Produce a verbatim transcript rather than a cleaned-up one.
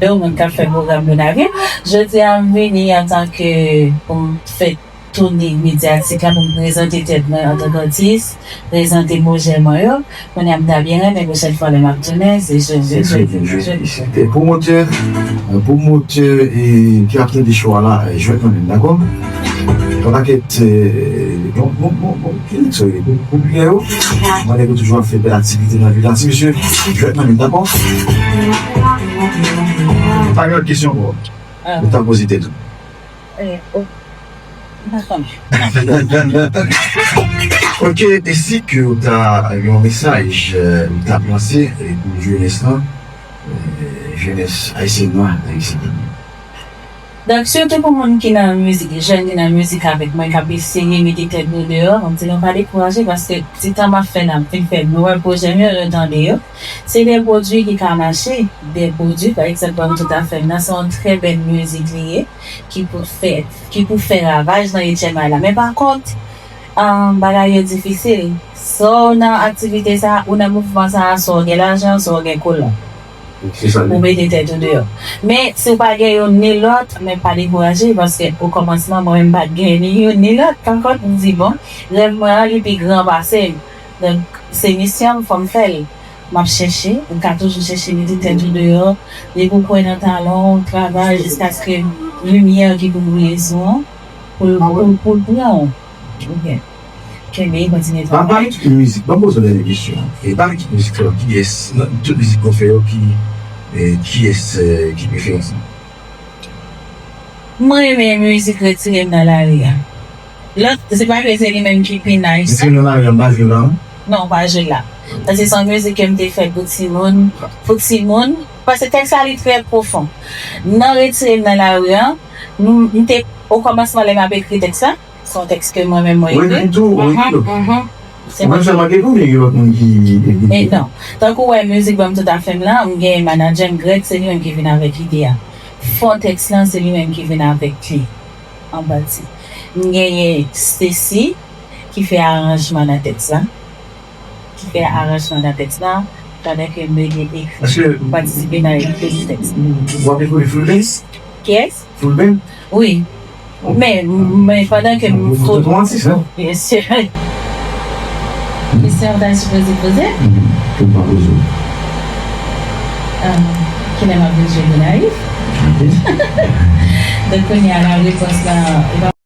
Yo, moun k ap fè pwogram Gonayiv. Jodi a, m vini antanke pou m fè toune medyatik la, pou m prezante tèt mwen antanke atis, prezante pwojè mwen yo. Kounye a, m ta byen renmen pwochèn fwa lè m ap tounen, se jodi, jodi, jodi. E pwomotè, e pwomotè e ki ap tande show a la, e jwenn mwen menm, dakò? Yon pakèt, e, bon, bon, bon, bon, ki nèg sa yo ye? Bon, bon, bon, yo. Mwen nèg yo toujou ap fè bèl aktivite nan vil la. Ti mesye, jwenn mwen menm, dakò? Pa gen lòt kesyon ankò. Ou ta poze tèt ou. Eh, oh. M pa konnen. Ok, e si ke ou ta yon mesaj, e, ou ta panse, e, pou jenès lan, e, jenès ayisyèn nan, ayisyèn nan? Donk, sitou pou moun ki nan mizik, jèn ki nan mizik avèk mwen, k ap eseye mete tèt nou deyò, mwen di nou pa dekouraje, paske ti tan m ap fè la, m fin fè nouvèl pwojè m yo, nou tande yo. Se de pwodui ki ka mache, de pwodui, pa egzanp, Banm Tout Afè m nan, se yon trè bèl mizik li ye, ki pou fè, ki pou fè ravaj nan H M I la. Men pa kont, um, bagay yo difisil. Swa w nan aktivite sa, ou nan mouvman sa, swa w gen lajan, swa w gen kolon. Se sa, pou mete tèt ou deyò. Men, si w pa gen youn ni lòt, men pa dekouraje, paske o kòmansman, mwen menm, m pa t gen ni youn ni lòt. Pa kont, m di, bon, rèv mwen an, li pi gran pase m. Donk, se misyon m, fò m fè l. M ap chèche, ou ka toujou chèche mete tèt ou deyò. Depi w kwè nan talan w, travay jiskaske limyè ki pou briye sou w, pou l, pou l, pou l pran w. Ok. Kenbe, kontinye travay. Pale tout mizik, ban m poze w dènye kesyon. E pale tout mizik sa yo, kiyès, nan tout mizik ke w fè yo, ki, e, kiyès, e, ki preferans ou? Mwen renmen mizik retire m nan lari a. Lòt, se pa ke se li menm ki pi nice. Retire m nan lari a, m pa jwe la, non? Non, w pa jwe la. Sa se yon mizik ke m te fè pou timoun, pou timoun. Paske tèks la, li trè pwofon. Nan retire m nan lari a, nou, m te, o kòmansman lè m ap ekri tèks la, se yon tèks ke mwen menm mwen ekri. Ou ekri tou, ou ekri tou. Mhm, mhm. Se mwen sèlman ki ekri oubyen gen lòt moun ki ekri? E non. Tankou w wè mizik Banm Tout Afè m lan, m gen manadjè m Greg, se li menm ki vin avèk ide a. Fon tèks lan, se li menm ki vin avèk li, an pati. M genyen Stacy, ki fè aranjman nan tèks la. Ki fè aranjman nan tèks la, pandan ke m rete ekri, patisipe nan ekri tèks. Ou ap ekri Fulbens? Kiyès? Fulbens? Wi. Men, men pandan ke m... Ou fout romantis, hein? Byen si. Kesyon w ta sipoze poze? Pou m pa poze w. Ah, kilè m ap vin jwe Gonayiv? Ok. Donk, kounye a la, repons la,